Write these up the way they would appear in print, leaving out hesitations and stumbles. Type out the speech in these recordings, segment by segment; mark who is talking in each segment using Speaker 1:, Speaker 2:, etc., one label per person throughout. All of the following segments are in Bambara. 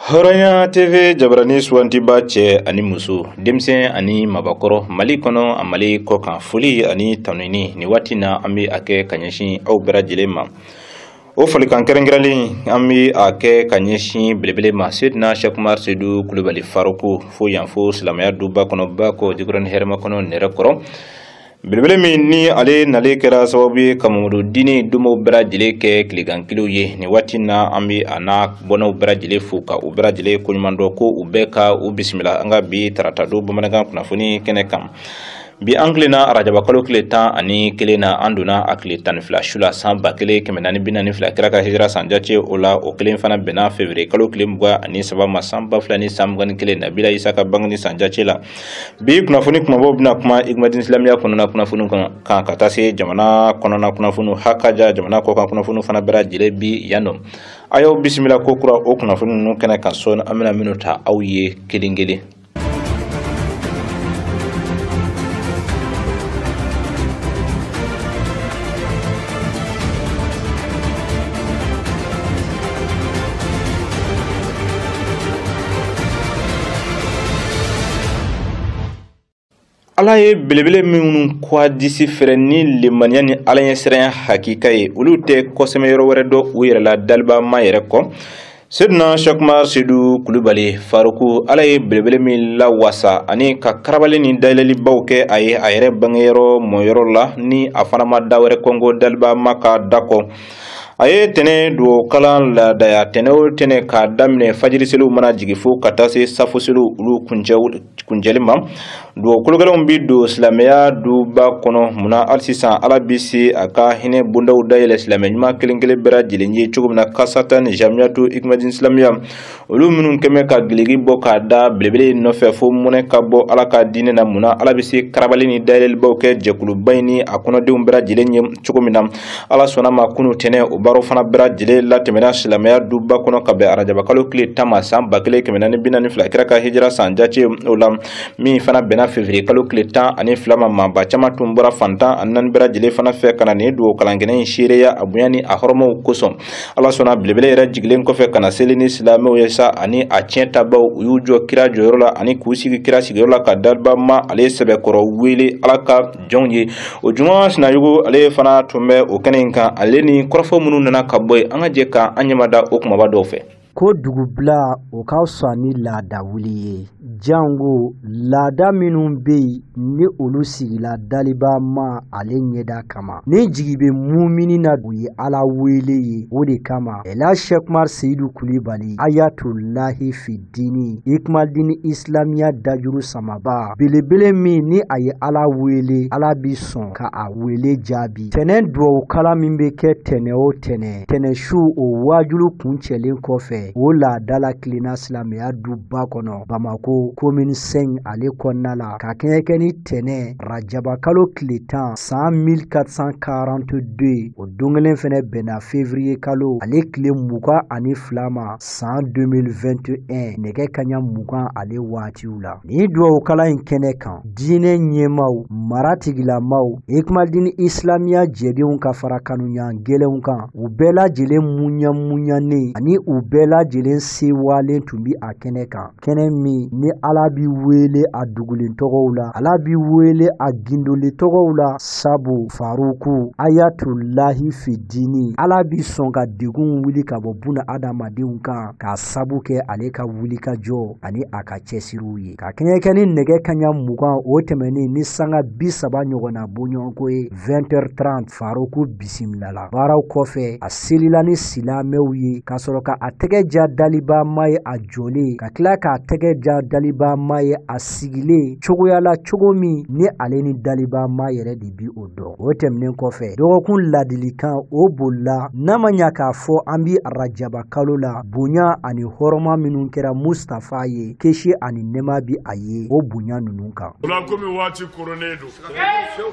Speaker 1: Hɔrɔnya TV jabarani sugantiba cɛ ani muso, denmisɛn ani mabakɔrɔ, Mali kɔnɔ a Mali kɔ kan, foli ani tanuni nin waati na an bɛ a kɛ ka ɲɛsin aw bɛɛ lajɛlen ma. O folikan kɛrɛnkɛrɛnlen an bɛ a kɛ ka ɲɛsin belebele ma Seydina Cheikh Umar Seydou Kulubali Faruku fo yan fo silamɛya duba kɔnɔ ba kɔ jikɔrɔni hɛrɛma kɔnɔ nɛrɛ kɔrɔ. Belebele min ni ale nalen kɛra sababu ye ka Mamadu diinɛ donbaw bɛɛ lajɛlen kɛ tilegan kiliw ye nin waati na an bɛ a n'a bɔnnaw bɛɛ lajɛlen fo ka u bɛɛ lajɛlen koɲuman dɔn ko u bɛɛ ka u bisimila an ka bi tarata don bamanankan kunnafoni kɛnɛ kan. Bi an tilenna arajaba kalo tile 11 na an donna a tile 12 su la san 1442 kira ka hijira san jate o la o kelen fana bɛnna février kalo tile 23 ma san 2021 Nabila Isa ka bangeni san jate la. Bi kunnafoni kumabaw bɛna kuma Igmadin Silamɛya kɔnɔna kunnafoni kan ka taa se jamana kɔnɔna kunnafoni hakaja jamana kɔkan kunnafoni fana bɛɛ lajɛlen bi yan nɔ. A y'aw bisimila ko kura o kunnafoni ninnu kɛnɛ kan sɔɔni an bɛna minnu ta aw ye kelen kelen. Ala ye belebele minnu kwadisi fɛrɛ ni lemaniya ni ala ɲɛsiranya hakika ye olu tɛ kɔsɛmɛ yɔrɔ wɛrɛ dɔn u yɛrɛ la daliba ma yɛrɛ kɔ. Seydina Cheikh Umar Seydou Kulubali Faruku ala ye belebele min lawasa ani ka karabali ni dayɛlɛlibaw kɛ a ye a yɛrɛ bangeyɔrɔ mɔyɔrɔ la ni a fana ma da wɛrɛ kɔngo daliba ma ka da kɔ. A ye tɛnɛ dugawu kalan laadaya tɛnɛ o tɛnɛ k'a daminɛ fajiri seliw mana jigin fo ka taa se safo seliw olu kuncɛli ma. Dugawu kologɛlɛnw bi don silamɛya duba kɔnɔ munna hali sisan ala bi se a ka hinɛ bondaw dayɛlɛ silamɛ ɲuman kelen kelen bɛɛ lajɛlen ye cogo min na kasata ni jamiyatu Igmadin Silamɛya olu minnu kɛmɛ ka gilegi bɔ k'a da belebele nɔfɛ fo mɔnɛ ka bɔ ala ka diinɛ na munna ala bɛ se karabali ni dayɛlɛlibaw kɛ jɛkuluba in ni a kɔnɔdenw bɛɛ lajɛlen ye cogo min na. Ala sɔnna ma kunu tɛnɛ o baaraw fana bɛɛ lajɛlen latɛmɛna silamɛya duba kɔnɔ ka bɛn arajaba kalo tile 10 ma san 1442 kira ka hijira san jate o la min fana bɛnna février kalo tile 12 ma maaba caman tun bɔra fantan ani naani bɛɛ lajɛlen fana fɛ ka na nin dugawu kalankɛnɛ in seereya a bonya ni a hɔrɔmaw kosɔn. Ala sɔnna belebele yɛrɛ jigilen kɔfɛ ka na seli ni silamɛw ye sa ani a tiɲɛ tabaw u y'u jɔ kira jɔyɔrɔ la ani k'u sigi kira sigiyɔrɔ la ka daliba ma ale sɛbɛkɔrɔ wele ala ka jɔnw ye. O juma sinayogo ale fana tun bɛ o kɛnɛ in kan ale ni kɔrɔfɔ minnu nana ka bɔ yen an ka jɛ ka an ɲɛmada o kumaba dɔw fɛ.
Speaker 2: Ko dugubila o ka fisa ni laada wuli ye jango laada minnu bɛ yen ni olu sigila daliba ma ale ɲɛda kama ni jigi bɛ mumini na o ye ala wele ye o de kama Ela Cheikh Umar Seydou Kulubali ayatulahi fidini Igmadin Islamiya dajuru samaba belebele min ni a ye ala wele ala bi sɔn ka a wele jaabi. Tɛnɛ duwawu kalan min bɛ kɛ tɛnɛ o tɛnɛ tɛnɛ su o waajulu kuncɛlen kɔfɛ o laadala kilenna silamɛya duba kɔnɔ Bamako commune 5 ale kɔnɔna la ka kɛɲɛ kɛ ni tɛnɛ rajaba kalo tile 10 san 1442 o don kelen fɛnɛ bɛnna février kalo ale tile 22 ma san 2021 nɛgɛ kanɲɛ 20 ale waatiw la. Nin duwawu kalan in kɛnɛ kan diinɛ ɲɛmaaw mara tigilamaw Igmadin Islamiya jɛdenw ka fara kanuɲan gɛlɛnw kan u bɛɛ lajɛlen muɲamuɲanen ani u bɛɛ lajɛlen sewalen tun bi a kɛnɛ kan kɛnɛ min ni ala bi wele a dugulen tɔgɔw la ala bi wele a gindoli tɔgɔw la sabu Faruku ayatulahi fidini ala bi sɔn ka degun wuli ka bɔ buna adamadenw kan k'a sabu kɛ ale ka wulikajɔ ani a ka cɛsiriw ye ka kɛɲɛ kɛ ni nɛgɛ kanɲɛ 20 o tɛmɛnen ni sanga 30 ɲɔgɔnna bɔɲɔgɔnko ye 20h30 Faruku bisimila la baaraw kɔfɛ a selila ni silamɛw ye ka sɔrɔ ka a tɛgɛ ja daliba ma ye a jɔlen ka tila k'a tɛgɛ ja daliba ma ye a sigilen cogoya la cogo min ni ale ni daliba ma yɛrɛ de bi o dɔn. O tɛmɛnen kɔfɛ dɔgɔkun ladilikan o bolila n'a ma ɲa k'a fɔ an bi arajaba kalo la bonya ani hɔrɔma minnu kɛra Mustafa ye kisi ani nɛma bi a ye o bonya ninnu kan.
Speaker 3: O la komi waati koronnen don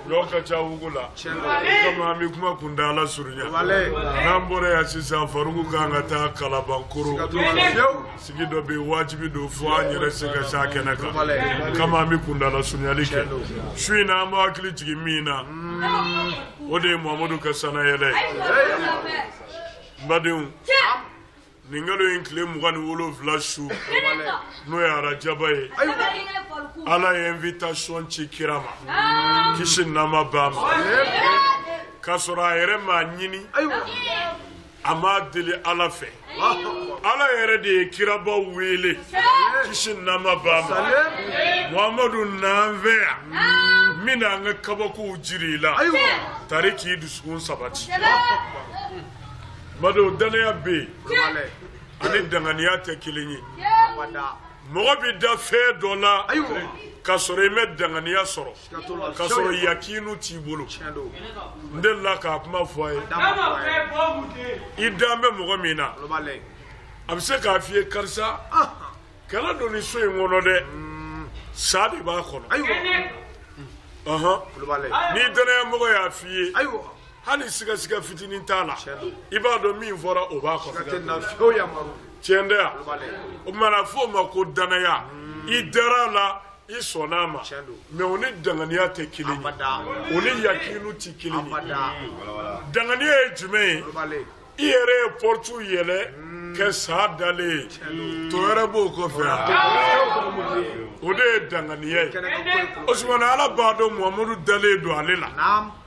Speaker 3: dɔw ka ca wugu la kama an bɛ kuma kuntaala surunya n'an bɔra yan sisan Faruku kan ka taa Kalabankoro sigi dɔ bɛ yen wajibi don fo an yɛrɛ se ka s'a kɛnɛ kan kama an bɛ kuntaala surunyali kɛ su in na an b'a hakili jigin min na o de ye Mamadu ka sanayɛlɛ ye. N badenw Nin kalo in tile 27 su n'o ye arajaba ye, Ala ye invitation ci kira ma, kisi nama b'a ma, k'a sɔrɔ a yɛrɛ m'a ɲini, a m'a deli Ala fɛ. Ala yɛrɛ de ye kirabaw wele, kisi nama b'a ma. Muhamadu n'an fɛ yan, n bɛna an ka kabakow jira i la, tari k'i dusukun sabati. Badenw, danaya bɛ yen ani danganiya tɛ kelen ye. Mɔgɔ bɛ da fɛn dɔ la k'a sɔrɔ i ma danganiya sɔrɔ, k'a sɔrɔ yakinu t'i bolo. N delila k'a kuma fɔ a ye, i dan bɛ mɔgɔ min na, a bɛ se k'a f'i ye karisa kana don nin so in kɔnɔ dɛ, sa de b'a kɔnɔ. N'i danayamɔgɔ y'a f'i ye, hali sigasiga fitinin t'a la, i b'a dɔn min fɔra o b'a kɔnɔ. Tiɲɛ tɛ yan? O tuma na f'o ma ko danaya. I dara a la, i sɔnna a ma, mɛ o ni danganiya tɛ kelen ye, o ni yakinu tɛ kelen ye. Danganiya ye jumɛn ye? I yɛrɛ ye pɔritu yɛlɛ kɛ sa dalen ye, tɔ wɛrɛ b'o kɔfɛ yan, o de ye danganiya ye. O tuma na Ala b'a dɔn Muhamadu dalen don ale la,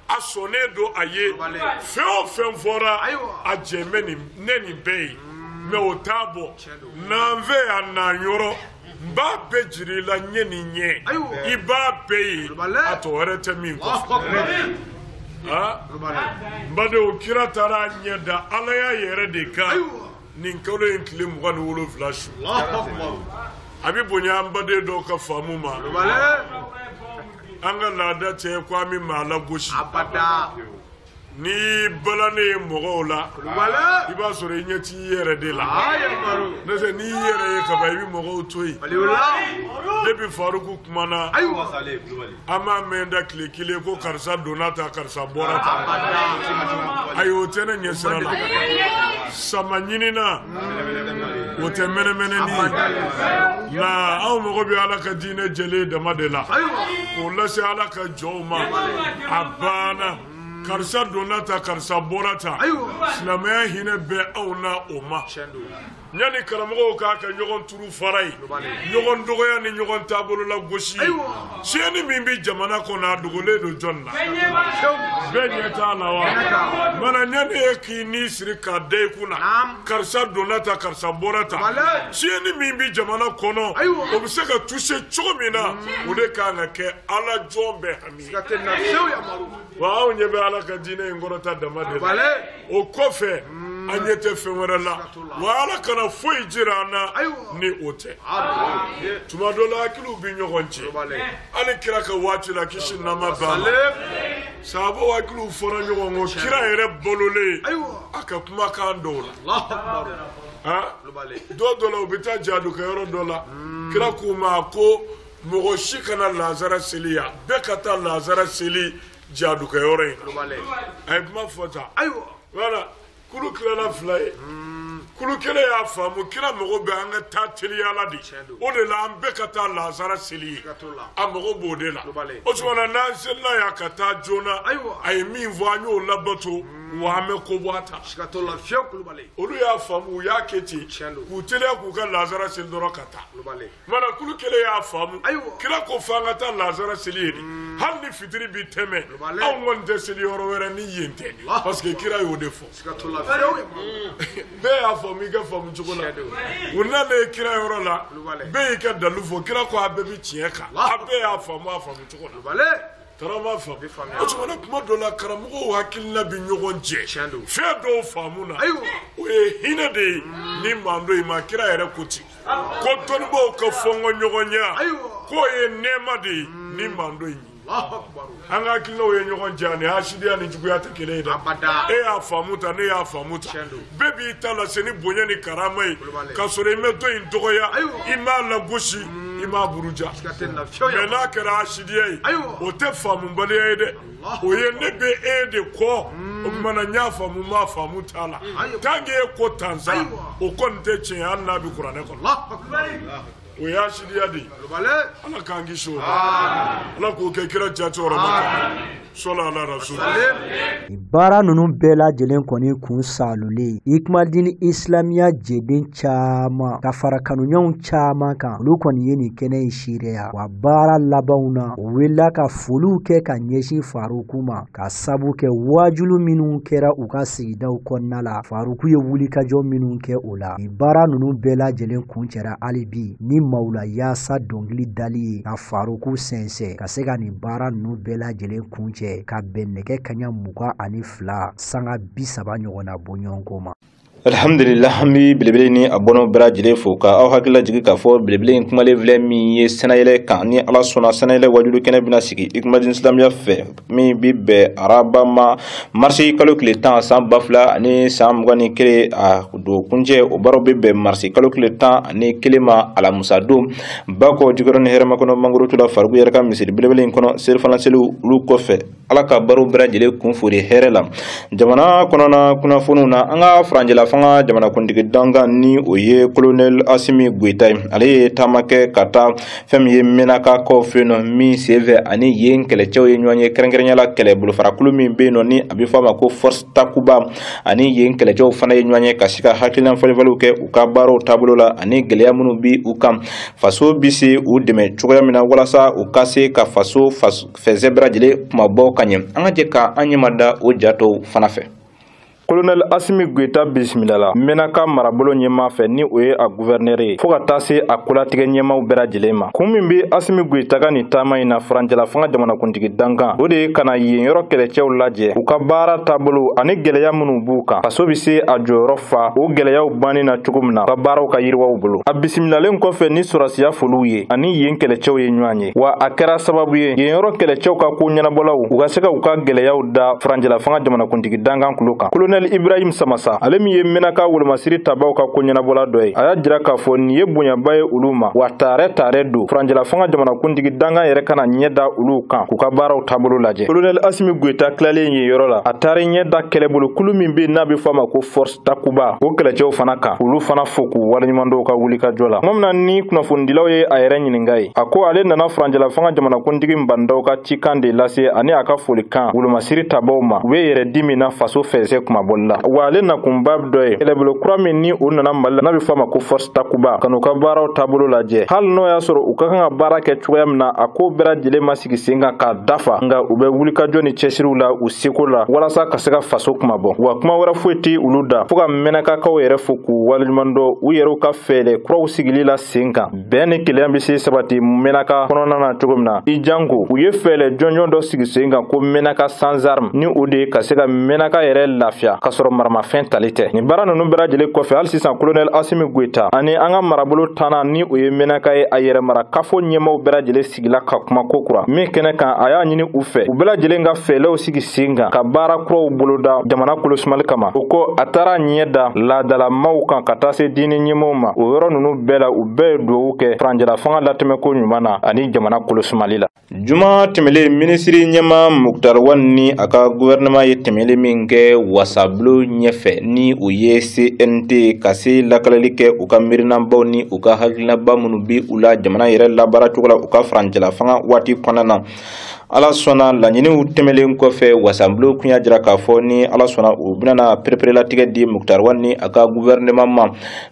Speaker 3: a sɔnnen don a ye, fɛn o fɛn fɔra a jɛn bɛ ne nin bɛɛ ye, mɛ o t'a bɔ. N'an fɛ yan n'an yɔrɔ, n b'a bɛɛ jira i la ɲɛ ni ɲɛ, i b'a bɛɛ ye, a tɔ wɛrɛ tɛ min kɔfɛ. N badenw, kira taara a ɲɛ da Alaya yɛrɛ de kan nin kalo in tile 27 su. A bɛ bonya an baden dɔw ka faamu ma. An ka laada tɛ ko an bɛ maa lagosi. N'i balannen ye mɔgɔw la, i b'a sɔrɔ i ɲɛ t'i yɛrɛ de la. N'o tɛ n'i yɛrɛ ye kaban, i bɛ mɔgɔw to yen. Depuis Faruku kumana, an m'a mɛn da tile kelen ko karisa donna tan, karisa bɔra tan. Ayi, o tɛ ne ɲɛ sira la. Sama ɲinina, o tɛ mɛnɛmɛnɛni ye. Nka anw mago bɛ Ala ka diinɛ jɛlen dama de la, k'o lase Ala ka jɔnw ma. A banna. Karisa donna tan, karisa bɔra tan. Silamɛya hinɛ bɛ anw na o ma. Yanni karamɔgɔw k'a kɛ ɲɔgɔn turu fara ye, ɲɔgɔn dɔgɔya ni ɲɔgɔn taabolo la gosi ye. Tiɲɛni min bɛ jamana kɔnɔ, a dogolen don jɔn na? Bɛɛ ɲɛ t'a la wa? Mana yanni e k'i ni siri k'a da i kun na, karisa donna tan, karisa bɔra tan. Tiɲɛni min bɛ jamana kɔnɔ, o bɛ se ka toucher cogo min na, o de kan ka kɛ Ala jɔn bɛɛ hami ye. Wa anw ɲɛ bɛ Ala ka diinɛ in kɔrɔta dama de la. O kɔfɛ, an ɲɛ tɛ fɛn wɛrɛ la. Wa Ala kana foyi jira an na ni o tɛ. Tuma dɔ la hakiliw bɛ ɲɔgɔn cɛ. Hali kira ka waati la, kisi nama b'a la, sahabaw hakiliw fɔra ɲɔgɔn kɔ kira yɛrɛ balolen a ka kumakan dɔw la. Dɔw dɔ la, u bɛ taa jadukɛyɔrɔ dɔ la, kira k'u ma ko mɔgɔ si kana lazara seli yan, bɛɛ ka taa lazara seli jadukɛyɔrɔ in na. A ye kuma fɔ tan. Wala kulu tilala fila ye. Kulu kelen y'a faamu kira mago bɛ an ka taa teliya la de, o de la an bɛɛ ka taa lazara seli ye, a mago b'o de la. O tuma na n'an selila yan ka taa joona, a ye min fɔ an y'o labato, wa an bɛ ko bɔ a ta. Olu y'a faamu, u y'a kɛ ten, k'u teliya k'u ka lazara seli dɔrɔn ka taa. Mana kulu kelen y'a faamu, kira ko f'an ka taa lazara seli yen de, hali ni fitiri bi tɛmɛ, anw kɔni tɛ seli yɔrɔ wɛrɛ ni yen tɛ, parce que kira y'o de fɔ. Bɛɛ y'a faamu i ka faamu cogo la. U nalen kira yɔrɔ la, bɛɛ y'i ka dalu fɔ, kira ko a bɛɛ bɛ tiɲɛ kan, a bɛɛ y'a faamu a faamu cogo la. Tarama faamu. O tuma na kuma dɔ la, karamɔgɔw hakilina bɛ ɲɔgɔn jɛ fɛn dɔw faamu na, o ye hinɛ de ye ni mando in ma. Kira yɛrɛ ko ten ko dɔnnibaaw ka fɔnkɔɲɔgɔnya k'o ye nɛɛma de ye ni mando in ye. An ka hakilinaw ye ɲɔgɔn jɛ, ani hasidiya ni juguya tɛ kelen ye dɛ. E y'a faamu ta, ne y'a faamu ta, bɛɛ b'i ta lase ni bonya ni karama ye, k'a sɔrɔ i ma dɔ in dɔgɔya, i m'a lagosi, i m'a buruja. Mɛ n'a kɛra hasidiya ye, o tɛ faamubaliya ye dɛ, o ye ne bɛ e de kɔ. O tuma na n y'a faamu, n m'a faamu t'a la. Tant que e ko tan sa, o kɔni tɛ tiɲɛ ye hali n'a bɛ kuranɛ kɔnɔ. O ye hasidiya de ye. Ala k'an kisi o ma, Ala k'o kɛ kira jatiyɔrɔ ma. Sɔla ala rasul.
Speaker 2: Baara ninnu bɛɛ lajɛlen kɔni kun salolen Ikumadini Islamiya jɛden caman ka fara kanuɲɔgɔnw caman kan, olu kɔni ye nin kɛnɛ in seereya. Wa baara labanw na, u wulila ka foliw kɛ ka ɲɛsin Faruku ma, ka sabu kɛ waajulu minnu kɛra u ka sigidaw kɔnɔna la, Faruku ye wulikajɔ minnu kɛ o la. Nin baara ninnu bɛɛ lajɛlen kun cɛra hali bi ni mawula yaasa dɔnkili dali ye ka Faruku sɛnsɛn ka se ka nin baara ninnu bɛɛ lajɛlen kun cɛ ka bɛn nɛgɛ kaɲa 22:30 ɲɔgɔnna bɔɲɔgɔnko ma.
Speaker 1: Alhamdulillah, an bɛ belebele ni a bɔnnaw bɛɛ lajɛlen fo ka aw hakili lajigin k'a fɔ belebele in kumalen filɛ min ye sɛnɛyɛlɛ kan. Ni Ala sɔnna, sɛnɛyɛlɛ wajulu kɛnɛ bɛna sigi Ikumadini Islamiya fɛ min bɛ bɛn araba ma marisi kalo tile 10 san 2021, a don kuncɛ o baaraw bɛ bɛn marisi kalo tile 11 ma alamusa don Bakɔ Jikɔrɔni hɛrɛma kɔnɔ mangorotu la Faruku yɛrɛ ka misiri belebele in kɔnɔ selifana seliw olu kɔfɛ. Ala ka baaraw bɛɛ lajɛlen kun fori hɛrɛ la. Jamana kɔnɔna kunnafoniw na, an ka furancɛla fanga jamanakuntigi dankan ni o ye Colonel Asimi Goyita ye, ale ye taama kɛ ka taa fɛn min ye Menaka kaw fɛ yen nɔ min senfɛ ani yen kɛlɛcɛw ye ɲɔgɔn ye, kɛrɛnkɛrɛnnenya la kɛlɛbolofarakulu min bɛ yen nɔ ni a bɛ fɔ a ma ko Force Takuba, ani yen kɛlɛcɛw fana ye ɲɔgɔn ye ka se ka hakilina falenfaliw kɛ u ka baaraw taabolo la ani gɛlɛya minnu bɛ u kan, faso bɛ se u dɛmɛ cogoya min na walasa u ka se ka faso fɛnsɛ bɛɛ lajɛlen kumabɔ ka ɲɛ. An ka jɛ ka an ɲɛma da o jatɔw fana fɛ. Colonel Asimi Goyita bisimilala Menaka marabolo ɲɛmaa fɛ ni o ye a gouverneur ye, fo ka taa se a kolatigɛ ɲɛmaaw bɛɛ lajɛlen ma. Kun min bɛ Asimi Goyita ka nin taama in na furancɛla fanga jamanakuntigi dankan, o de ye ka na yen yɔrɔ kɛlɛcɛw lajɛ, u ka baara taabolo ani gɛlɛya minnu b'u kan, faso bɛ se a jɔyɔrɔ fa o gɛlɛyaw banni na cogo min na, u ka baaraw ka yiriwaw bolo. A bisimilalen kɔfɛ ni sɔrɔsiya foliw ye ani yen kɛlɛcɛw ye ɲɔgɔn ye, wa a kɛra sababu ye yen yɔrɔ kɛlɛcɛw ka ko ɲɛnabɔlaw u ka se ka u ka gɛlɛyaw da furancɛla fanga jamanakuntigi dankan kulo kan. Colonel Ibrahim Samasa, ale min ye Menaka wolomasiri tabaw ka ko ɲɛnabɔla dɔ ye, a y'a jira k'a fɔ nin ye bonyaba ye olu ma, wa taarɛ taarɛ don furancɛla fanga jamanakuntigi dankan yɛrɛ kana ɲɛ da olu kan k'u ka baaraw taabolo lajɛ. Colonel Asimi Goyita tilalen yen yɔrɔ la, a taara ɲɛ da kɛlɛbolo kulu min bɛ n'a bɛ fɔ a ma ko Force Takuba, o kɛlɛcɛw fana kan, olu fana fo k'u waleɲuman dɔw ka wulikajɔ la. Tuma min na ni kunnafonidilaw ye a yɛrɛ ɲininka ye, a ko ale nana furancɛla fanga jamanakuntigi Bandaw ka cikan de lase ani a ka folikan wolomasiri tabaw ma, u bɛ yɛrɛ di min na faso fɛnsɛ kumabɔli la. Wa ale nakunba dɔ ye kɛlɛbolo kura min ni o nana Mali la n'a bɛ fɔ a ma ko Force Takuba, ka n'u ka baaraw taabolo lajɛ, hali n'o y'a sɔrɔ u ka kan ka baara kɛ cogoya min na, a ko bɛɛ lajɛlen ma sigi sen kan k'a dafa, nka u bɛ wulikajɔ ni cɛsiriw la u seko la walasa ka se ka faso kumabɔ. Wa kuma wɛrɛ foyi tɛ olu da fo ka Menakakaw yɛrɛ fo k'u waleɲuman dɔn u yɛrɛw ka fɛɛrɛ kuraw sigili la sen kan, bɛn ni kelenya bɛ se sabati Menaka kɔnɔna na cogo min na. I janko u ye fɛɛrɛ jɔnjɔn dɔ sigi sen kan ko Menaka sans armes, ni o de ye ka se ka Menaka yɛrɛ lafiya ka sɔrɔ maramafɛn tali tɛ. Nin baara ninnu bɛɛ lajɛlen kɔfɛ, hali sisan Colonel Asimi Goyita ani an ka marabolo tannan ni o ye Menaka ye, a yɛrɛ mara kafo ɲɛmaaw bɛɛ lajɛlen sigila ka kuma ko kura min kɛnɛ kan, a y'a ɲini u fɛ u bɛɛ lajɛlen ka fɛɛrɛw sigi sen kan ka baara kuraw boloda jamana kolosumali kama. O kɔ, a taara ɲɛ da laadalamaw kan ka taa se diinɛ ɲɛmaaw ma. O yɔrɔ ninnu bɛɛ la, u bɛɛ ye dugawu kɛ furancɛla fanga latɛmɛko ɲuman na ani jamana kolosumali la. Juma tɛmɛlen, minisiri ɲɛmaa Moctar Ouane ni a ka gouvernement ye tɛmɛli min kɛ wasabulon ɲɛfɛ ni o ye CNT, ka se lakalali kɛ u ka miirinabaw ni u ka hakilinaba minnu bi u la jamana yɛrɛ labaara cogo la u ka furancɛla fanga waati kɔnɔna na. Ala sɔnna, laɲiniw tɛmɛlen kɔfɛ, wasabulon kun y'a jira k'a fɔ ni Ala sɔnna u bɛna pereperelatigɛ di Moctar Ouane ni a ka gouvernement ma,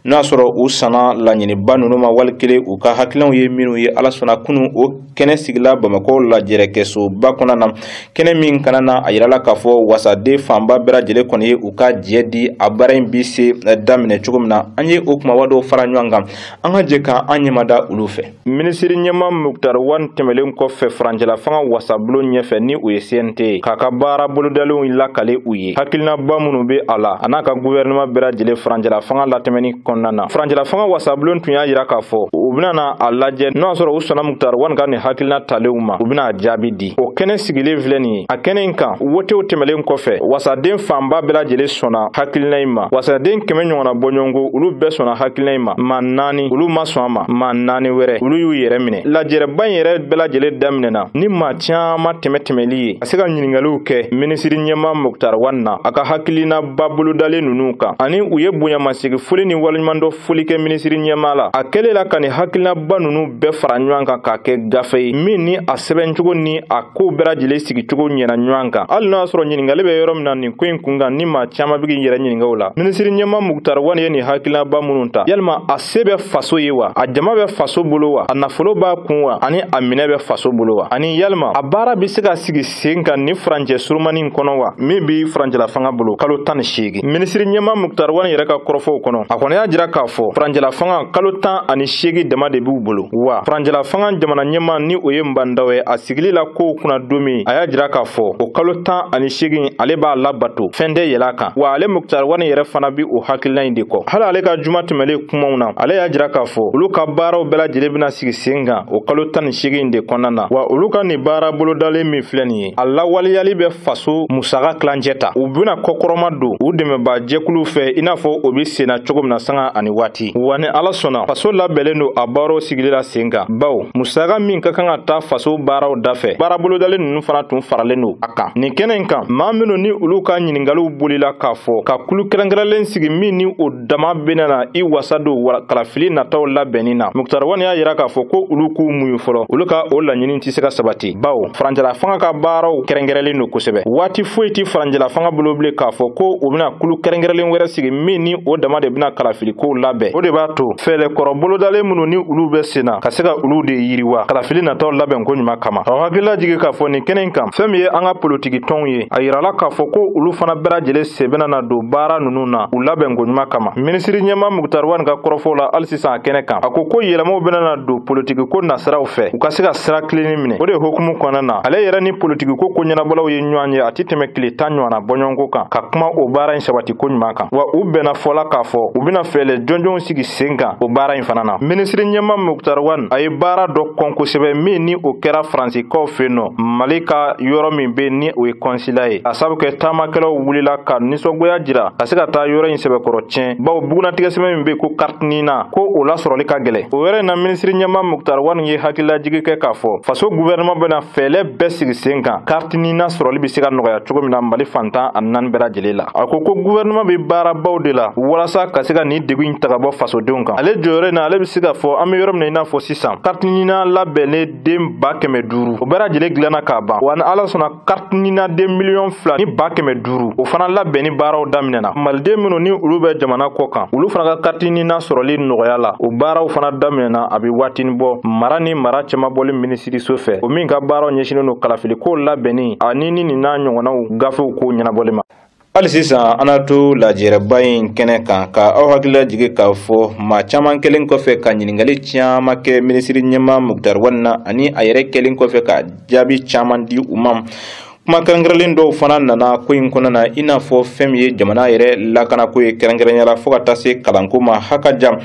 Speaker 1: n'a sɔrɔ u sanna laɲiniba ninnu ma wali kelen u ka hakilinaw ye minnu ye. Ala sɔnna, kunun o kɛnɛ sigila Bamakɔ lajɛrɛkɛsoba kɔnɔna na, kɛnɛ min kana na a yirala k'a fɔ wasaden fanba bɛɛ lajɛlen kɔni ye u ka jɛ di a baara in bi se daminɛ cogo min na. An ye o kumaba dɔw fara ɲɔgɔn kan, an ka jɛ ka an ɲɛmada olu fɛ. Minisiri ɲɛmaa Moctar Ouane tɛmɛlen kɔfɛ furancɛla fanga wasabulon ɲɛfɛ ni o ye CNT ye, k'a ka baara bolodalenw lakale u ye, hakilinaba minnu bɛ a la a n'a ka gouvernement bɛɛ lajɛlen furancɛla fanga latɛmɛni kɔnɔna na. Furancɛla fanga wasabulon tun y'a jira k'a fɔ u bɛna a lajɛ n'o y'a sɔrɔ u sɔnna Moctar Ouane ka nin hakilina talenw ma, u bɛna a jaabi di. O kɛnɛ sigilen filɛ nin ye, a kɛnɛ in kan wotew tɛmɛlen kɔfɛ, wasaden fanba bɛɛ lajɛlen sɔnna hakilina in ma. Wasaden 100 ɲɔgɔnna bɔɲɔgɔnko, olu bɛɛ sɔnna hakilina in ma. Maa 4 olu ma sɔn a ma, maa 4 wɛrɛ olu y'u yɛrɛ minɛ. Lajɛrɛba in yɛrɛ bɛɛ lajɛlen daminɛna ni maa caman tɛmɛtɛmɛli ye ka se ka ɲininkaliw kɛ minisiri ɲɛmaa Moctar Ouane na a ka hakilina ba bolodalen ninnu kan, ani u ye bonyamasegin foli ni waleɲumandɔn foli kɛ minisiri ɲɛmaa la a kɛlen la ka nin hakilinaba ninnu bɛɛ fara ɲɔgɔn kan k'a kɛ gafe ye min ni a sɛbɛncogo ni a kow bɛɛ lajɛlen sigicogo ɲɛna ɲɔgɔn kan. Hali n'o y'a sɔrɔ ɲininkali bɛ yɔrɔ min na nin ko in kun kan, ni maa caman bɛ k'i yɛrɛ ɲininka o la, minisiri ɲɛmaa Moctar Ouane ye nin hakilinaba minnu ta, yalima a se bɛ faso ye wa, a jama bɛ faso bolo wa, a nafolo b'a kun wa, ani a minɛ bɛ faso bolo wa, ani yalima a baara bɛ se ka sigi sen kan ni furancɛ surumani in kɔnɔ wa, min bɛ furancɛla fanga bolo kalo 18. Minisiri ɲɛmaa Moctar Ouane yɛrɛ ka kɔrɔfɔw kɔnɔ, a kɔni y'a jira k'a fɔ furancɛla fanga kalo 18 dama de b'u bolo, wa furancɛla fanga jamana ɲɛmaa ni o ye Mbandaw ye, a sigili la kow kunna don min, a y'a jira k'a fɔ o kalo 18 ale b'a labato, fɛn tɛ yɛlɛ a kan, wa ale Moctar Ouane yɛrɛ fana bi o hakilina in de kɔ. Hali ale ka juma tɛmɛlen kumaw na, ale y'a jira k'a fɔ olu ka baaraw bɛɛ lajɛlen bɛna sigi sen kan o kalo 18 in de kɔnɔna na, wa olu ka nin baara bolodalen min filɛ nin ye, a lawaleyali bɛ faso musaka tilancɛ ta, u bɛna kɔkɔrɔma don u dɛmɛbaa jɛkuluw fɛ i n'a fɔ o bɛ senna cogo min na sanga ani waati. Wa ni Ala sɔnna, faso labɛnnen don a baaraw sigili la sen kan, bawo musaka min ka kan ka taa faso baaraw dafɛ, baara bolodalen ninnu fana tun faralen don a kan. Nin kɛnɛ in kan, maa minnu ni olu ka ɲininkaliw bolila k'a fɔ ka kulu kɛrɛnkɛrɛnlen sigi min ni o dama bɛna na i wasa don kalafili nataw labɛnni na, Moctar Ouane y'a jira k'a fɔ ko olu k'u muɲu fɔlɔ, olu ka o laɲini tɛ se ka sabati, bawo furancɛla fanga ka baaraw kɛrɛnkɛrɛnlen don kosɛbɛ. Waati foyi tɛ furancɛla fanga bolo bilen k'a fɔ ko u bɛna kulu kɛrɛnkɛrɛnlen wɛrɛ sigi min ni o dama de bɛna kalafili kow labɛn. O de b'a to fɛɛrɛ kɔrɔ bolodalen minnu ni olu bɛ sen na ka se ka olu de yiriwa kalafili nataw labɛn ko ɲuman kama. A hakilila jigin k'a fɔ nin kɛnɛ in kan, fɛn min ye an ka politiki tɔnw ye, a yirala k'a fɔ ko olu fana bɛɛ lajɛlen sen bɛna na don baara ninnu na u labɛn ko ɲuman kama. Minisiri ɲɛmaa Moctar Ouane ka kɔrɔfɔw la hali sisan a kɛnɛ kan, a ko ko yɛlɛmaw bɛna na don politiki ko nasiraw fɛ u ka se ka sira kilennen minɛ. O de hukumu kɔnɔna na, ale yɛrɛ ni politiki ko ɲɛnabɔlaw ye ɲɔgɔn ye a ti tɛmɛ tile 10 ɲɔgɔnna bɔɲɔgɔnko kan ka kuma o baara in sabati ko ɲuman kan, wa u bɛnna fɔla k'a fɔ u bɛna fɛɛrɛ jɔnjɔnw sigi sen kan o baara in fana na. Minisiri ɲɛmaa Moctar Ouane a ye baara dɔ kɔn kosɛbɛ min ni o kɛra Faransikaw fɛ yen nɔ, Mali ka yɔrɔ min bɛ ni o ye kɔnsila ye, a sabu kɛ taamakɛlaw wulila ka nisɔngoya jira ka se ka taa yɔrɔ in sɛbɛkɔrɔ tiɲɛ, bawo bugunatigɛ sɛbɛn min bɛ yen ko carte NINA ko o lasɔrɔli ka gɛlɛn. O yɔrɔ in na, minisiri ɲɛmaa Moctar Ouane ye hakililajigi kɛ k'a fɔ faso gouvernement bɛna fɛɛrɛ bɛɛ sigi sen kan carte NINA sɔrɔli bɛ se ka nɔgɔya cogo min na Mali fantan ani naani bɛɛ lajɛlen la. A ko ko gouvernement bɛ baarabaw de la walasa ka se ka nin degun in ta ka bɔ fasodenw kan. Ale jɔyɔrɔ in na, ale bɛ se k'a fɔ an bɛ yɔrɔ min na i n'a fɔ sisan, carte NINA labɛnnen den 500,000 o bɛɛ lajɛlen dilanna k'a ban, wa ni Ala sɔnna carte NINA den 2,5 million o fana labɛnni baaraw daminɛna. Maliden minnu ni olu bɛ jamana kɔ kan, olu fana ka carte NINA sɔrɔli nɔgɔya la, o baaraw fana daminɛna a bɛ waatinin bɔ mara ni mara cɛmabɔli minisiriso fɛ, o min ka baaraw ɲɛsinnen don kalafiliko labɛnni ani ni nin n'a ɲɔgɔnnaw gafew ko ɲɛnabɔli ma. Hali sisan an na to lajɛrɛba in kɛnɛ kan ka aw hakilila jigin k'a fɔ maa caman kɛlen kɔfɛ ka ɲininkali caman kɛ minisiri ɲɛmaa Moctar Ouane na, ani a yɛrɛ kɛlen kɔfɛ ka jaabi caman di u ma, kuma kɛrɛnkɛrɛnlen dɔw fana nana ko in kɔnɔna na, i n'a fɔ fɛn min ye jamana yɛrɛ lakanako ye kɛrɛnkɛrɛnnenya la fo ka taa se kalanko ma. Haka jan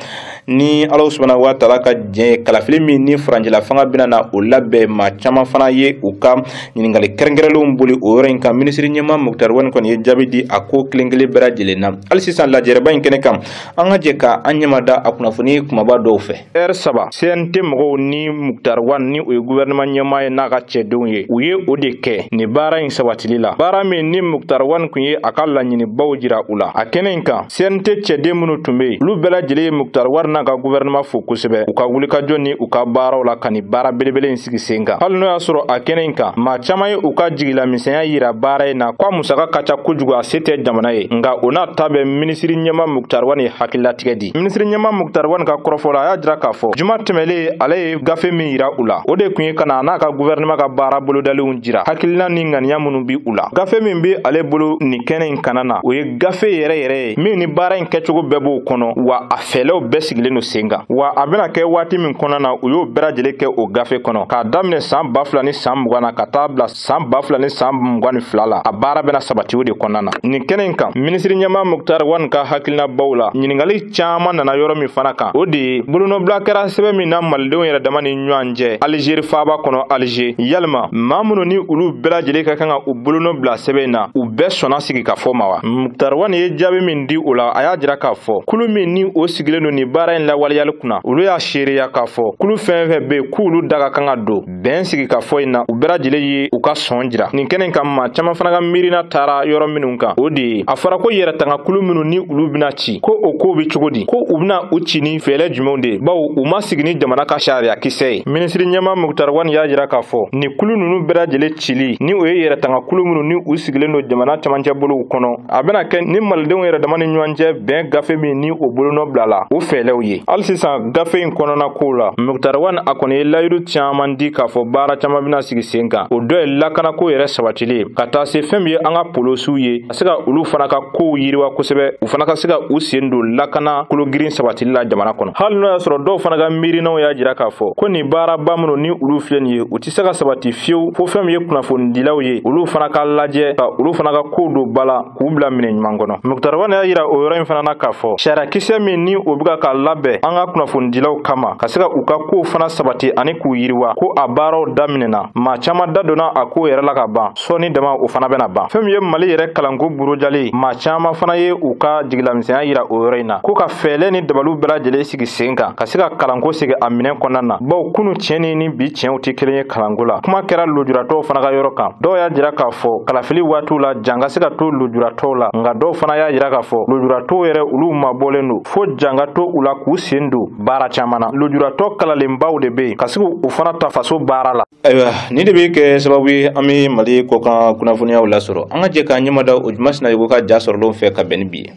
Speaker 1: ni Ala subahana wa taala ka diɲɛ ye, kalafili min ni furancɛla fanga bɛna na o labɛn, maa caman fana ye u ka ɲininkali kɛrɛnkɛrɛnlenw boli o yɔrɔ in kan. Minisiri ɲɛmaa Moctar Ouane kɔni ye jaabi di a ko kelen kelen bɛɛ lajɛlen na. Hali sisan lajɛrɛba in kɛnɛ kan, an ka jɛ ka an ɲɛma da a kunnafoni kumaba dɔw fɛ. R 3 CNT mɔgɔw ni Moctar Ouane ni o ye gouvernement ɲɛmaa ye n'a ka cɛdenw ye, u ye o de kɛ nin baara in sabatili la, baara min ni Moctar Ouane kun ye a ka laɲinibaw jira u la. A kɛnɛ in kan, CNT cɛden minnu tun bɛ yen, olu bɛɛ lajɛlen ye Moctar Ouane n'a ka gouvernement fo kosɛbɛ u ka wulikajɔ ni u ka baaraw la ka nin baara belebele in sigi sen kan. Hali n'o y'a sɔrɔ a kɛnɛ in kan, maa caman ye u ka jigilamisɛnya yira baara in na ko a musaka ka ca kojugu, a se tɛ jamana ye, nka o n'a ta bɛɛ minisiri ɲɛmaa Moctar Ouane ye hakililatigɛ di. Minisiri ɲɛmaa Moctar Ouane ka kɔrɔfɔ la, a y'a jira k'a fɔ juma tɛmɛlen ale ye gafe min yira u la, o de kun ye ka na a n'a ka gouvernement ka baara bolodalenw jira, hakilina ni ŋaniya minnu bi u la. Gafe min bi ale bolo nin kɛnɛ in kana na, o ye gafe yɛrɛ yɛrɛ ye min ni baara in kɛcogo bɛɛ b'o kɔnɔ, wa a fɛlɛw bɛɛ sigilen don sen kan, wa a bɛna kɛ waati min kɔnɔna na, u y'o bɛɛ lajɛlen kɛ o gafe kɔnɔ k'a daminɛ san 2020 na ka taa bila san 2022 la. A baara bɛna sabati o de kɔnɔna na. Nin kɛnɛ in kan, minisiri ɲɛmaa Moctar Ouane ka hakilinabaw la, ɲininkali caman nana yɔrɔ min fana kan, o de ye bolonɔbila kɛra sɛbɛn min na malidenw yɛrɛ dama ni ɲɔgɔn cɛ Alizeri faaba kɔnɔ Alize, yalima maa minnu ni olu bɛɛ lajɛlen ka kan ka u bolonɔ bila sɛbɛn in na, u bɛɛ sɔnna sigi ka fɔ ma wa? Moctar Ouane ye jaabi min di o la, a y'a jira k'a fɔ kulu min ni o sigilen don nin baara baara in lawaleyali kunna, olu y'a seereya k'a fɔ kulu fɛn fɛn bɛ yen k'olu da ka kan ka don bɛn sigi ka fɔ in na, u bɛɛ lajɛlen ye u ka sɔn jira. Nin kɛnɛ kan, maa caman fana ka miirina taara yɔrɔ minnu kan, o de ye a fɔra ko yɛrɛtanga kulu minnu ni olu bɛna ci, ko o ko bɛ cogo di, ko u bɛna u ci ni fɛɛrɛ jumɛnw de ye, bawo u ma sigi ni jamana ka sariya kisɛ ye. Minisiri ɲɛmaa Moctar Ouane y'a jira k'a fɔ nin kulu ninnu bɛɛ lajɛlen cili, ni o ye yɛrɛtanga kulu minnu ni u sigilen don jamana camancɛ bolow kɔnɔ, a bɛna kɛ ni malidenw yɛrɛ dama ni ɲɔgɔn cɛ bɛn gafe min ni o bolonɔ bila la, o fɛɛrɛw ye. Hali sisan gafe in kɔnɔna kow la, Moctar Ouane a kɔni ye layidu caman di k'a fɔ baara caman bɛna sigi sen kan, o dɔ ye lakanako yɛrɛ sabatili ye, ka taa se fɛn min ye an ka polosiw ye, ka se ka olu fana ka kow yiriwa kosɛbɛ, u fana ka se ka u sen don lakana kologirin sabatili la jamana kɔnɔ. Hali n'o y'a sɔrɔ dɔw fana ka miirinaw y'a jira k'a fɔ ko nin baaraba minnu ni olu filɛ nin ye, u tɛ se ka sabati fiyewu fo fɛn min ye kunnafonidilaw ye, olu fana ka lajɛ ka olu fana ka kow don ba la k'u bila minɛ ɲuman kɔnɔ. Moctar Ouane y'a jira o yɔrɔ in fana na k'a fɔ sariyakisɛ min ni o bɛ ka labɛn an ka kunnafonidilaw kama ka se ka u ka kow fana sabati ani k'u yiriwa, ko a baaraw daminɛna, maa caman da donna a ko yɛrɛ la ka ban, sɔɔni dama o fana bɛna ban. Fɛn min ye Mali yɛrɛ kalanko burujalen, maa caman fana ye u ka jigilamisɛnya yira o yɔrɔ in na, ko ka fɛɛrɛ ni dabaliw bɛɛ lajɛlen sigi sen kan ka se ka kalanko segin a minɛn kɔnɔna na, bawo kunu tiɲɛ ni bi tiɲɛw tɛ kelen ye kalanko la. Kuma kɛra lujuratɔw fana ka yɔrɔ kan, dɔw y'a jira k'a fɔ kalafili waatiw la jan ka se ka to lujuratɔw la, nka dɔw fana y'a jira k'a fɔ lujuratɔw yɛrɛ olu mabɔlen don, fo jan ka to u la k'u sen don baara caman na. Lujuratɔ kalalenbaw de bɛ yen ka se k'u fana ta faso baara la. Ayiwa, nin de bɛ kɛ sababu ye an bɛ Mali kɔkan kunnafoniyaw lasɔrɔ. An ka jɛ k'an ɲɛmada o Juma Sinayogo ka ja sɔrɔlenw fɛ ka bɛn ni bi ye.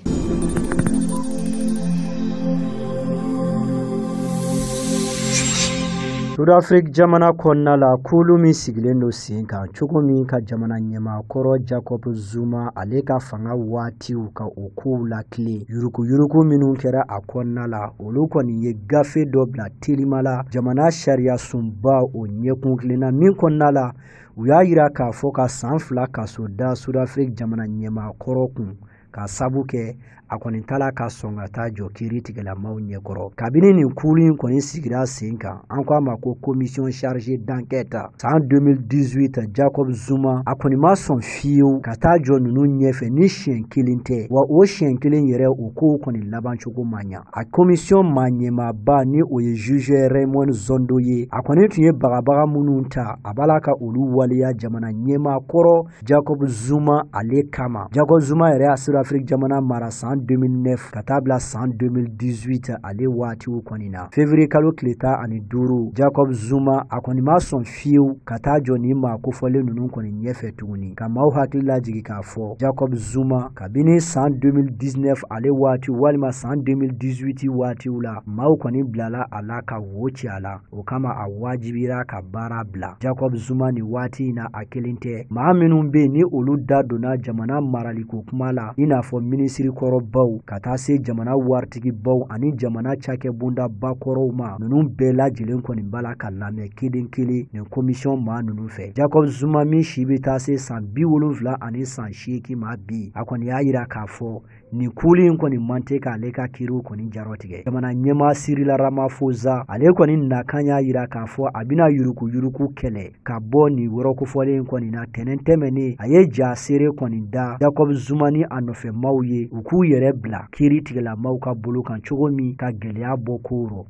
Speaker 2: Sud-Afrique jamana kɔnɔna la, kulu min sigilen don sen kan cogo min ka jamana ɲɛmaakɔrɔ Jacob Zuma ale ka fanga waatiw ka o kow lakile, yuruguyurugu minnu kɛra a kɔnɔna la, olu kɔni ye gafe dɔ bila telima la jamana sariya sunba o ɲɛkun kelenna min kɔnɔna la, u y'a yira k'a fɔ ka san 2 kaso da Sud-Afrique jamana ɲɛmaakɔrɔ kun, ka sabu kɛ a kɔni tala ka sɔn ka taa jɔ kiiri tigɛlamaw ɲɛkɔrɔ. Kabini nin kulu in kɔni sigira sen kan, an ko a ma ko commission chargée d'enquête, san 2018 Jacob Zuma a kɔni ma sɔn fiyewu ka taa jɔ ninnu ɲɛfɛ ni siɲɛ kelen tɛ, wa o siɲɛ kelen yɛrɛ o kow kɔni labancogo ma ɲa. A commission maa ɲɛmaaba ni o ye juge Raymond Zondo ye, a kɔni tun ye bagabaga minnu ta, a b'a la ka olu waleya jamana ɲɛmaakɔrɔ Jacob Zuma ale kama. Jacob Zuma yɛrɛ y'a Sud-Afrique jamana mara san 2009 ka taa bila san 2018 ale waatiw kɔni na. Février kalo tile 15, Jacob Zuma a kɔni ma sɔn fiyewu ka taa jɔ nin maa kofɔlen ninnu kɔni ɲɛfɛ tuguni. Ka maaw hakili lajigin k'a fɔ Jacob Zuma kabini san 2019 ale waati walima san 2018 waatiw la, maaw kɔni bilala a la ka wo ci a la, o kama a wajibira ka baara bila. Jacob Zuma nin waati in na a kelen tɛ, maa minnu bɛ yen ni olu da donna jamana maraliko kuma la, i n'a fɔ minisiri kɔrɔbaw ka taa se jamana waritigibaw ani jamana cakɛbondaba kɔrɔw ma, ninnu bɛɛ lajɛlen kɔni b'a la ka lamɛn kelen kelen nin commission maa ninnu fɛ. Jacob Zuma min si bɛ taa se san 70 ani san 80 ma bi, a kɔni y'a yira k'a fɔ nin kulu in kɔni man tɛ k'ale ka kiiriw kɔni jarɔtigɛ. Jamana ɲɛmaa Cyril Ramaphosa ale kɔni nakan y'a yira k'a fɔ a bɛna yuruguyurugu kɛlɛ ka bɔ nin yɔrɔ kofɔlen in kɔni na. Tɛnɛn tɛmɛnen a ye ja seere kɔni da Jacob Zuma ni a nɔfɛmaw ye, u k'u yɛrɛ bila kiiri tigɛlamaw ka bolo kan cogo min ka gɛlɛya bɔ kow rɔ.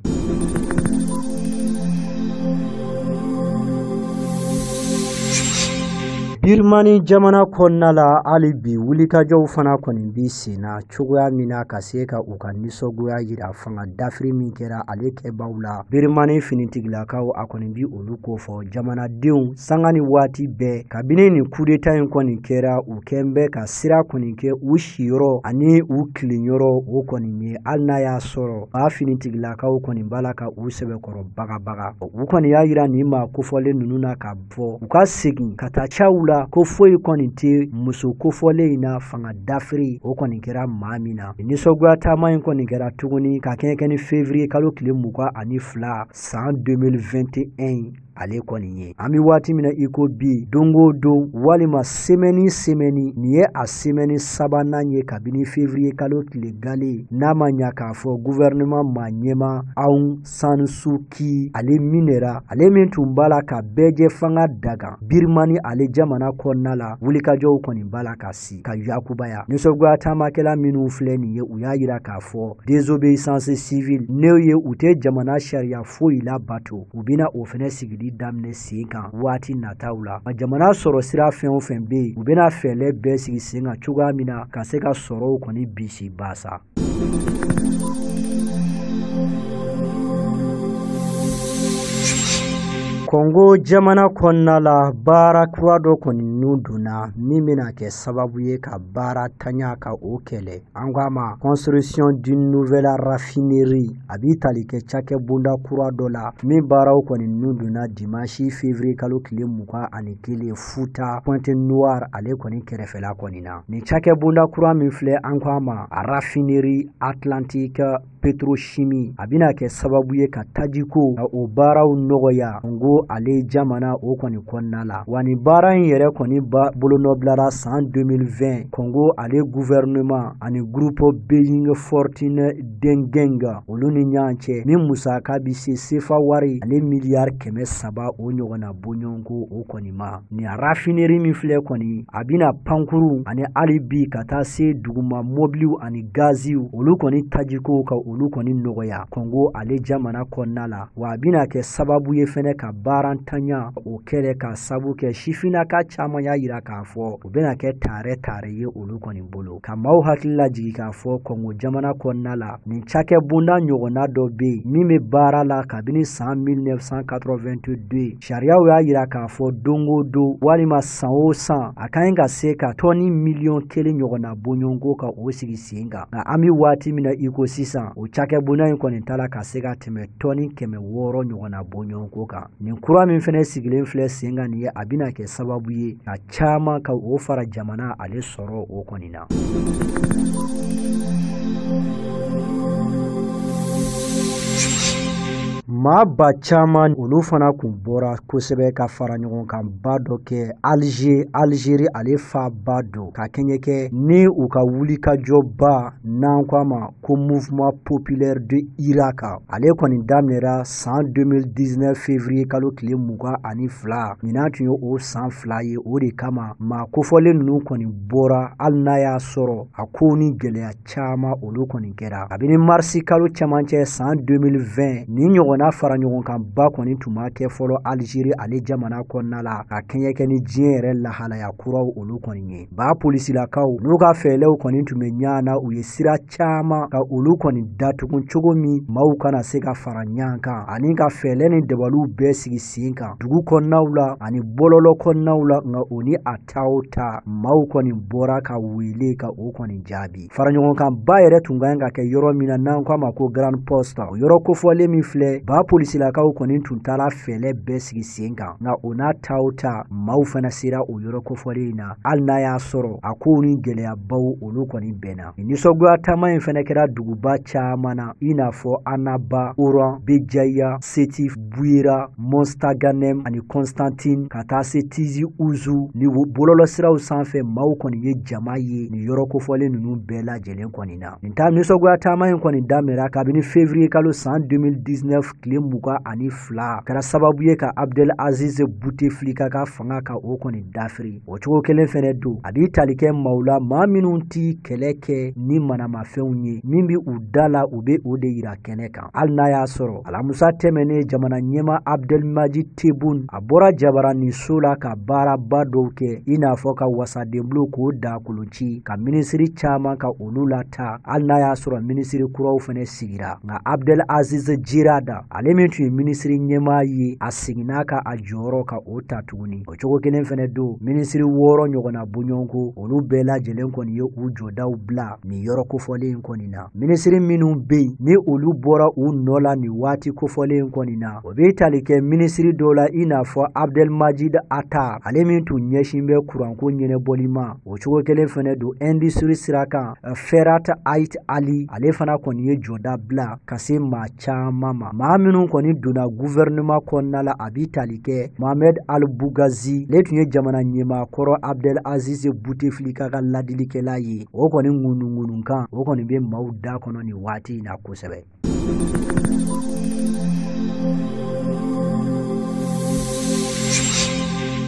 Speaker 2: Birmani jamana kɔnɔna la, hali bi wulikajɔw fana kɔni bi sen na cogoya min na ka se ka u ka nisɔngoya yira fanga dafiri min kɛra ale kɛbaw la. Birmani finitigilakaw a kɔni bi olu kofɔ jamanadenw sanga ni waati bɛɛ. Kabini nin coup d'état in kɔni kɛra, u kɛn bɛ ka sira kɔni kɛ u siyɔrɔ ani u kilenyɔrɔ o kɔni ye, hali n'a y'a sɔrɔ ba finitigilakaw kɔni b'a la ka u sɛbɛkɔrɔ bagabaga. U kɔni y'a yira nin maa kofɔlen ninnu na ka fɔ u ka segin ka taa caw la ko foyi kɔni tɛ muso kofɔlen in na, fanga dafiri o kɔni kɛra maa min na. Nisɔngoya taama in kɔni kɛra tuguni ka kɛɲɛ ni février kalo tile 22 san 2021. ale kɔni ye. An bɛ waati min na i ko bi, don o don walima semaine semaine, nin ye a semaine sabanan ye kabini février kalo tile gale, n'a ma ɲa k'a fɔ gouvernement maa ɲɛma Aung San Suu Kyi ale minɛra, ale min tun b'a la ka bɛɛjɛ fanga dagan Birmanie ale jamana kɔnɔna la. Wulikajɔw kɔni b'a la ka si ka yakubaya. Nisɔngoya taamakɛla minnu filɛ nin ye, u y'a yira k'a fɔ désobéissance civile n'o ye u tɛ jamana sariya foyi labato, u bɛna o fɛnɛ sigili daminɛ sen kan waati nataw la. Jamana sɔrɔ sira fɛn o fɛn bɛ yen, u bɛna fɛɛrɛ bɛɛ sigi sen kan cogoya min na ka se ka sɔrɔw kɔni bisi basa. Kɔngo jamana kɔnɔna la, baara kura dɔ kɔni nun donna min bɛna kɛ sababu ye ka baara tanya ka o kɛlɛ. An ko a ma construction d'une nouvelle raffinerie. A b'i tali kɛ cakɛbonda kura dɔ la min baaraw kɔni nun donna dimanche février kalo tile 21 Futa Pointe Noire ale kɔni kɛrɛfɛla kɔni na. Nin cakɛbonda kura min filɛ, an ko a ma raffinerie Atlantique Petrochimie, a bɛna kɛ sababu ye ka tajiko ka o baaraw nɔgɔya Kɔngo ale jamana o kɔni kɔnɔna la. Wa nin baara in yɛrɛ kɔni ba bolonɔbilara san 2020 Kɔngo ale gouvernement ani groupe Beijing Fortune Dengeng olu ni ɲɔgɔn cɛ, min musaka bi se sefa wari ale miliyari 300 o ɲɔgɔnna bɔɲɔgɔnko o kɔni ma. Nin raffinerie min filɛ kɔni, a bɛna pankuru ani hali bi ka taa se duguma mɔbiliw ani gaziw olu kɔni tajiko ka olu kɔni nɔgɔya Kɔngo ale jamana kɔnɔna la. Wa a bɛna kɛ sababu ye fɛnɛ ka baarantanya o kɛlɛ, ka sabu kɛ sifinnaka caman y'a yira k'a fɔ o bɛna kɛ taarɛ taarɛ ye olu kɔni bolo. Ka maaw hakili lajigin k'a fɔ Kɔngo jamana kɔnɔna la, nin cakɛbonda ɲɔgɔnna dɔ bɛ yen min bɛ baara la kabini san 1982. Sariyaw y'a yira k'a fɔ don o don walima san o san a ka ɲi ka se ka tɔni miliyɔn 1 ɲɔgɔnna bɔɲɔgɔnko ka o sigi sen kan. Nka an bɛ waati min na i ko sisan, o cakɛbonda in kɔni t'a la ka se ka tɛmɛ tɔni 600 ɲɔgɔnna bɔɲɔgɔnko kan. Nin kura min fɛnɛ sigilen filɛ sen kan nin ye, a bɛna kɛ sababu ye ka caman ka o fara jamana ale sɔrɔ o kɔni na. Maa ba caman olu fana kun bɔra kosɛbɛ ka fara ɲɔgɔn kan ba dɔ kɛ Alger, Algérie ale faaba don, ka kɛɲɛ kɛ ni u ka wulikajɔba n'an ko a ma ko mouvement populaire de Irak. Ale kɔni daminɛra san 2019 février kalo tile 22, ɲinan tun ye o san 2 ye. O de kama maa kofɔlen ninnu kɔni bɔra, hali n'a y'a sɔrɔ a kow ni gɛlɛya caman olu kɔni kɛra. Kabini marisi kalo cɛmancɛ san 2020, nin ɲɔgɔnna fara ɲɔgɔn kan ba kɔni tun ma kɛ fɔlɔ Algérie ale jamana kɔnɔna la, ka kɛɲɛ kɛ ni diɲɛ yɛrɛ lahalaya kuraw olu kɔni ye. Ba polisilakaw n'u ka fɛɛrɛw kɔni tun bɛ ɲa na, u ye sira caman ka olu kɔni datugu cogo min maaw kana se ka fara ɲɔgɔn kan, ani ka fɛɛrɛ ni dabaliw bɛɛ sigi sen kan dugu kɔnɔnaw la ani bɔlɔlɔ kɔnɔnaw la. Nka o ni a ta o ta, maaw kɔni bɔra ka wele ka o kɔni jaabi. Fara ɲɔgɔn kan ba yɛrɛ tun ka ɲi ka kɛ yɔrɔ min na n'an ko a ma ko Grande Poste, o yɔrɔ kofɔlen min filɛ, ba polisilakaw kɔni tun taara fɛɛrɛ bɛɛ sigi sen kan. Nka o n'a ta o ta, maaw fana sera o yɔrɔ kofɔlen in na, hali n'a y'a sɔrɔ a kow ni gɛlɛyabaw olu kɔni bɛnna. Nin nisɔngoya taama in fana kɛra duguba caman na, i n'a fɔ Annaba, Oran, Béjaïa, Sétif, Bouira, Mostaganem ani Constantine, ka taa se Tizi Ouzou. Ni bɔlɔlɔsiraw sanfɛ, maaw kɔni ye jama ye nin yɔrɔ kofɔlen ninnu bɛɛ lajɛlen kɔni na. Nin ta nisɔngoya taama in kɔni daminɛra kabini février kalo san 2019 tile 22, kɛra sababu ye ka Abdel Aziz Bouteflika ka fanga ka o kɔni dafiri. O cogo kelen fɛnɛ don, a b'i tali kɛ maaw la, maa minnu ti kɛlɛ kɛ ni manamafɛnw ye, min bɛ u da la u bɛ o de yira kɛnɛ kan. Hali n'a y'a sɔrɔ alamusa tɛmɛnen, jamana ɲɛmaa Abdelmadjid Tebboune a bɔra jabaraninso la ka baaraba dɔw kɛ, i n'a fɔ ka wasadenbulon k'o da kolon ci, ka minisiri caman ka olu lata, hali n'a y'a sɔrɔ minisiri kuraw fɛnɛ sigira. Nka Abdel Aziz Djerad, ale min tun ye minisiri ɲɛmaa ye, a seginna ka a jɔyɔrɔ ka o ta tuguni. O cogo kelen fɛnɛ don, minisiri 6 ɲɔgɔnna bɔɲɔgɔnko olu bɛɛ lajɛlen kɔni ye u jɔdaw bila nin yɔrɔ kofɔlen in kɔni na. Minisiri minnu bɛ yen ni olu bɔra u nɔ la nin waati kofɔlen in kɔni na, o bɛ tali kɛ minisiri dɔw la, i n'a fɔ Abdelmadjid Attar, ale min tun ɲɛsin bɛ kuranko ɲɛnabɔli ma. O cogo kelen fɛnɛ don, industrie sira kan, Ferhat Ait Ali, ale fana kɔni ye jɔda bila ka se maa caman ma. Maa minnu minnu kɔni donna gouvernement kɔnɔna la, a bi tali kɛ Mohamed Al-Bougazi, ale tun ye jamana ɲɛmaa kɔrɔ Abdel Aziz Bouteflika ka ladilikɛla ye. O kɔni ŋunuŋunukan o kɔni bɛ maaw da kɔnɔ nin waati in na kosɛbɛ.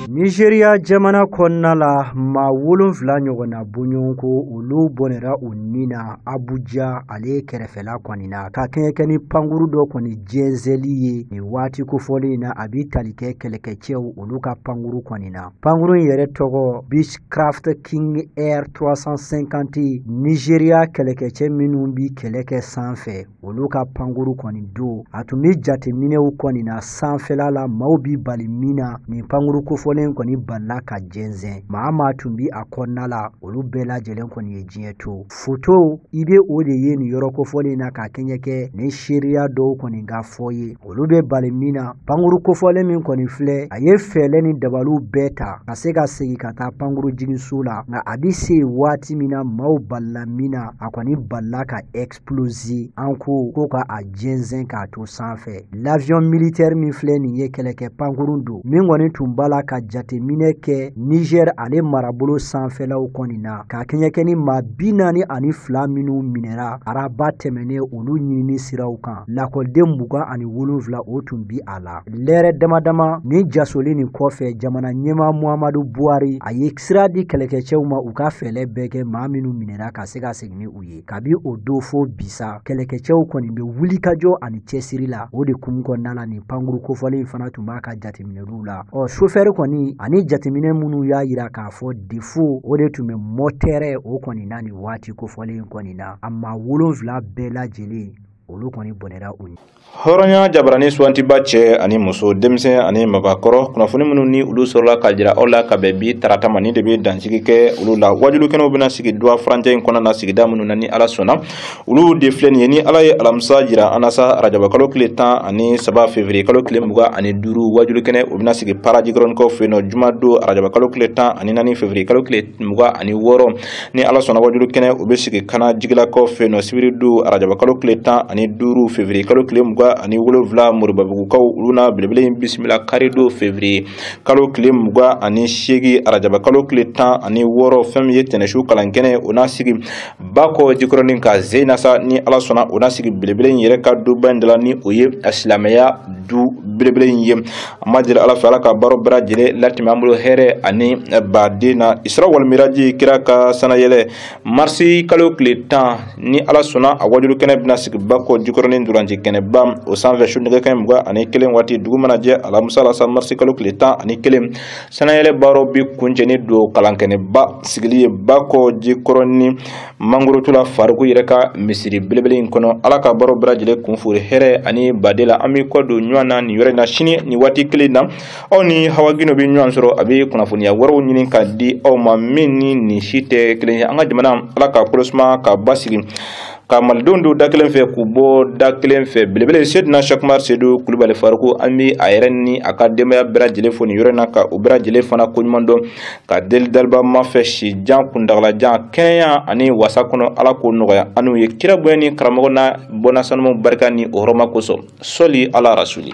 Speaker 2: Nigeria jamana kɔnɔna la, maa 7 ɲɔgɔnna bɔɲɔgɔnko olu bɔnɛra u ni na Abuja ale kɛrɛfɛla kɔni na, ka kɛɲɛ kɛ ni pankuru dɔ kɔni jɛnsɛnli ye nin waati kofɔlen in na. A bi tali kɛ kɛlɛkɛcɛw olu ka pankuru kɔni na. Pankuru in yɛrɛ tɔgɔ Beechcraft King Air 350. Nigeria kɛlɛkɛcɛ minnu bi kɛlɛ kɛ sanfɛ, olu ka pankuru kɔni don. A tun bi jateminɛw kɔni na sanfɛla la, maaw bi bali min na nin pankuru kofɔlen kɔni balila ka jɛnsɛn. Maa tun bi a kɔnɔna la, olu bɛɛ lajɛlen kɔni ye diɲɛ to. Foto i bɛ o de ye nin yɔrɔ kofɔlen na ka kɛɲɛ kɛ ni seereya dɔw kɔni ka fɔ ye, olu bɛ bali min na. Pankuru kofɔlen min kɔni filɛ, a ye fɛɛrɛ ni dabaliw bɛɛ ta ka se ka segin ka taa pankuru jiginso la, nka a bɛ se waati min na maaw balila min na, a kɔni balila ka exploser. An ko ka a jɛnsɛn k'a to sanfɛ. L'avion militaire min filɛ nin ye, kɛlɛkɛ pankurun don min kɔni tun b'a la ka jateminɛ kɛ Niger ale marabolo sanfɛlaw kɔni na, ka kɛɲɛ kɛ ni maa 42 minnu minɛra araba tɛmɛnen olu ɲinini siraw kan. Lakɔliden 27 o tun bi a la. Lɛrɛ dama dama ni jasoli nin kɔfɛ, jamana ɲɛmaa Muhammadu Buhari a ye sira di kɛlɛkɛcɛw ma u ka fɛɛrɛ bɛɛ kɛ maa minnu minɛra ka se ka segin ni u ye. Kabi o don fo bisa, kɛlɛkɛcɛw kɔni bɛ wulikajɔ ani cɛsiri la. O de kun kɔnɔna la, nin pankuru kofɔlen in fana tun b'a ka jateminɛliw la. Ɔ sofɛri kɔni ani jateminɛ minnu y'a yira k'a fɔ defo o de tun bɛ mɔtɛrɛ o kɔni na nin waati kofɔlen kɔni na. A maa 7 bɛɛ lajɛlen olu kɔni bɔnɛra u ni.
Speaker 1: Hɔrɔnya jabarani suwantiba cɛ ani muso, denmisɛn ani mabakɔrɔ, kunnafoni minnu ni olu sɔrɔla ka jira aw la ka bɛn bi tarata ma, ni de bɛ dansigi kɛ olu la. Wajulukɛnɛw bɛna sigi duwa furancɛ in kɔnɔna na sigida minnu na ni Ala sɔnna, olu de filɛ nin ye. Ni Ala ye alamisa jira an na sa, arajaba kalo tile 13 février kalo tile 25, wajulukɛnɛ o bɛna sigi Paradjikɔrɔnikaw fɛ yen nɔ. Juma don arajaba kalo tile 14 février kalo tile 26, ni Ala sɔnna wajulukɛnɛ o bɛ sigi Kana Jigilakaw fɛ yen nɔ. Sibiri don arajaba kalo tile 15 février kalo tile 27, Moribabugukaw olu na belebele in bisimila. Kari don février kalo tile 28, arajaba kalo tile 16, fɛn min ye tɛnɛsu kalankɛnɛ o n'a sigi Bakɔ Jikɔrɔni ka Zeinasa, ni Ala sɔnna o n'a sigi belebele in yɛrɛ ka duba in de la, ni o ye silamɛya du belebele in ye. An b'a deli Ala fɛ, Ala ka baara bɛɛ lajɛlen latɛmɛ an bolo hɛrɛ ani baden na. Isra wal Miraji kira ka sanayɛlɛ marisi kalo tile 10, ni Ala sɔnna a wajulu kɛnɛ bɛna sigi Bakɔ Jikɔrɔni ntolanci kɛnɛba o sanfɛ su nɛgɛ kanɲɛ 21 waati. Dugu mana jɛ alamisa la sa, marisi kalo tile 11, sanayɛlɛ baaraw bi kuncɛ ni don kalankɛnɛba sigili ye Bakɔ Jikɔrɔni mangorotula Faruku yɛrɛ ka misiri belebele in kɔnɔ. Ala ka baaraw bɛɛ lajɛlen kun fori hɛrɛ ani baden la. An bɛ kɔ don ɲɔgɔn na nin yɔrɔ in na sini nin waati kelen na, aw ni Hawa Gindo bɛ ɲɔgɔn sɔrɔ, a bɛ kunnafoniya wɛrɛw ɲini ka di aw ma min ni nin si tɛ kelen ye. An ka jamana, Ala ka kolosuma ka basigi, ka malidenw don da kelen fɛ k'u bɔ da kelen fɛ. Belebele Seydina Cheick Seydou Kulubali Faruku, an bɛ a yɛrɛ ni a ka denbaya bɛɛ lajɛlen fo nin yɔrɔ in na, ka u bɛɛ lajɛlen fana koɲuman dɔn, ka deli daliba ma fɛ si jan kuntagalajan kɛnɛya ani wasa kɔnɔ. Ala k'o nɔgɔya an n'u ye. Kira bonya ni karamɔgɔ n'a bɔnna sanumaw barika ni o hɔrɔma kosɔn. Sɔli ala rasuli.